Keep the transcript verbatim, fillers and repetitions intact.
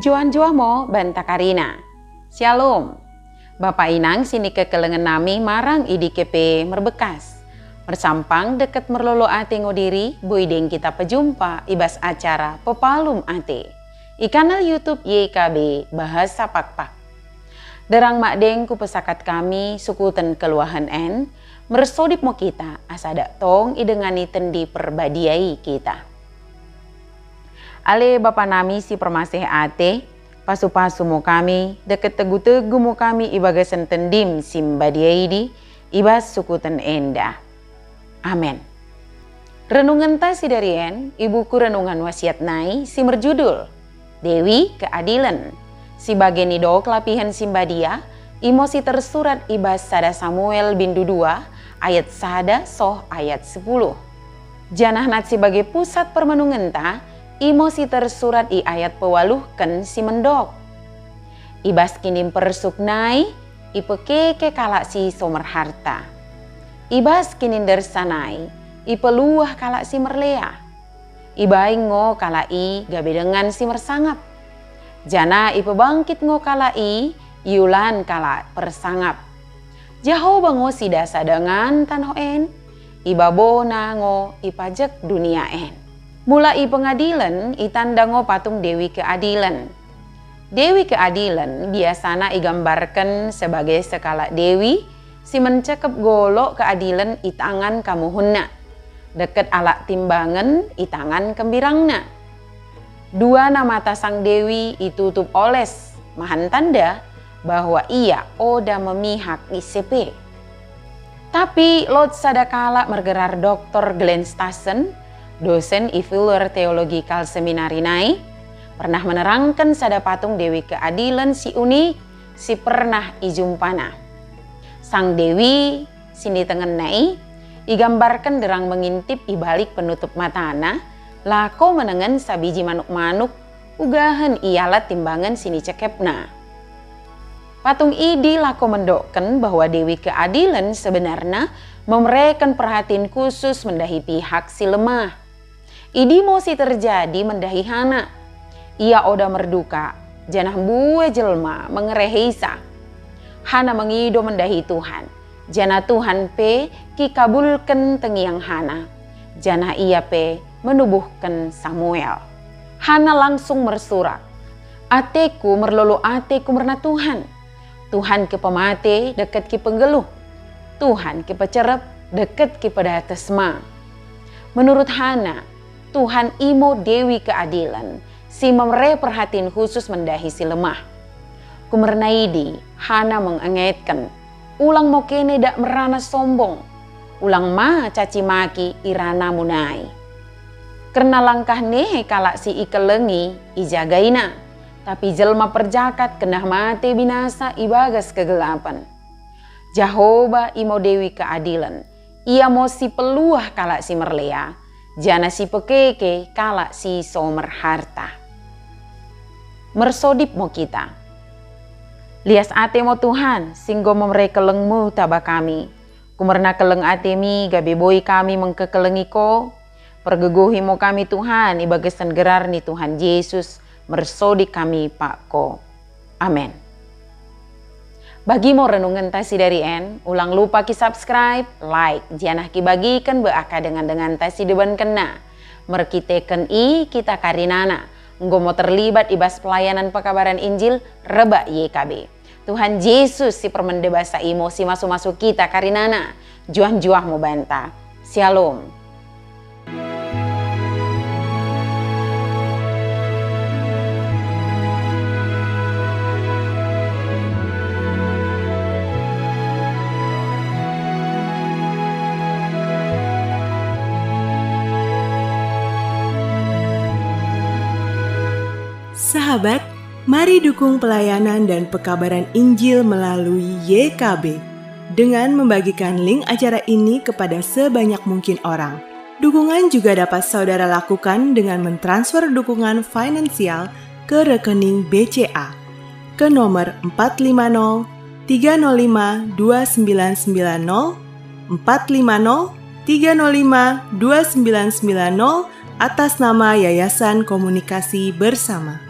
Njuah-njuah mo banta karina. Syalom. Bapa inang sinikekelengen nami marang i dike pe merbekkas. Mersampang dekket merlolo ate ngo diri, boi deng kita pejumpa i bas acara Pepalum Ate i kanal YouTube Y K B Bahasa Pakpak. Sinderrang madeng kupesakat kami sukuten kelluahen en, mersodip mo kita asa dak tong idengani Tendi Perbadia i kita. Ale Bapa nami si permaseh ate, pasu-pasu mo kami, dekket tegu-tegu mo kami i bagasen Tendim si mbadia idi, i bas sukuten enda. Amen. Renungenta sidari en i buku Renungan Wasiat nai si merjudul Dewi Keadilen. Si bage nidok lapihen si mbadia, imo si tersurat i bas sada Samuel bindu dua ayat sada soh ayat sepuluh. Janah nat si bage pusat permenungenta, imo si tersurat i ayat pewaluhken si mendok. I bas kinimpersuk nai, ipekeke kalak si so merharta. I bas kinindersa nai, ipeluah kalak si merlea. Ibaing ngo kalak i gabe dengan si mersangap. Janah ipebangkit ngo kalak i i ulaan kalak persangap. Jahoba ngo si dasa dengan tanoh en, i babona ngo ipajek dunia en. Mula i pengadilen itanda ngo patung Dewi Keadilen. Dewi Keadilen biasana igambarken sebage sekalak dewi si mencekep golok keadilen i tangan kamuhunna, dekket alat timbangen i tangan kembirangna. Duana mata sang dewi itutup oles, mahan tanda bahwa ia oda memihak ise pe. Tapi lot sada kalak mergerar Doktor Glenn Stassen, dosen i Fuller Theological Seminary nai, pernah menerangken sada patung Dewi Keadilen si unik si pernah ijumpana. Sang dewi sinitengenna i igambarken sinderrang mengintip i balik penutup matana, lako menengen sabiji manuk-manuk ugahen i alat timbangen sinicekepna. Patung idi lako mendokken bahwa Dewi Keadilen sebenarna memereken perhatin khusus mendahi pihak si lemah. Idi mo si terjadi mendahi Hana. Ia oda merduka, janah mbue jelma mengereheisa. Hana mengido mendahi Tuhan, janah Tuhan pe kikabulken tengiang Hana, janah ia pe menubuhken Samuel. Hana langsung mersurak, "Ateku merlolo ate kumerna Tuhan. Tuhan kipemate dekket kipenggelluh. Tuhan kipecerrep dekket kipedates ma." Menurut Hana, Tuhan imo Dewi Keadilen, si memere perhatin khusus mendahi si lemah. Kumerna idi, Hana mengengetken, "Ulang mo kene dak merana sombong. Ulang ma caci maki i ranamu nai." Kerna langkah nehe kalak si ikellengi ijagaina, tapi jelma perjahat kennah mate binasa i bagas kegelapen. Jahoba imo Dewi Keadilen, ia mo si peluah kalak si merlea, janah si pekeke kalak si so merharta. Mersodip mo kita. Lias ate mo Tuhan, si enggo memere kellengmu taba kami. Kumerna kelleng atemi gabe boi kami mengkekellengi ko. Pergegohi mo kami Tuhan, i bagasen gerar ni Tuhan Jesus, mersodip kami pak ko. Amen. Bagi mo renungenta sidari en, ulang lupa ki-subscribe, like, janah kibagiken be akka dengan-denganta si debankenna. Merkiteken i kita karinana enggo mo terlibat i bas pelayanan pekabaran Injil rebbak Y K B. Tuhan Jesus si permende basa imo si masu-masu kita karinana. Njuah-njuah mo banta. Syalom. Sahabat, mari dukung pelayanan dan pekabaran Injil melalui Y K B dengan membagikan link acara ini kepada sebanyak mungkin orang. Dukungan juga dapat saudara lakukan dengan mentransfer dukungan finansial ke rekening B C A, ke nomor empat lima nol tiga nol lima dua sembilan sembilan nol, empat lima nol tiga nol lima dua sembilan sembilan nol, atas nama Yayasan Komunikasi Bersama.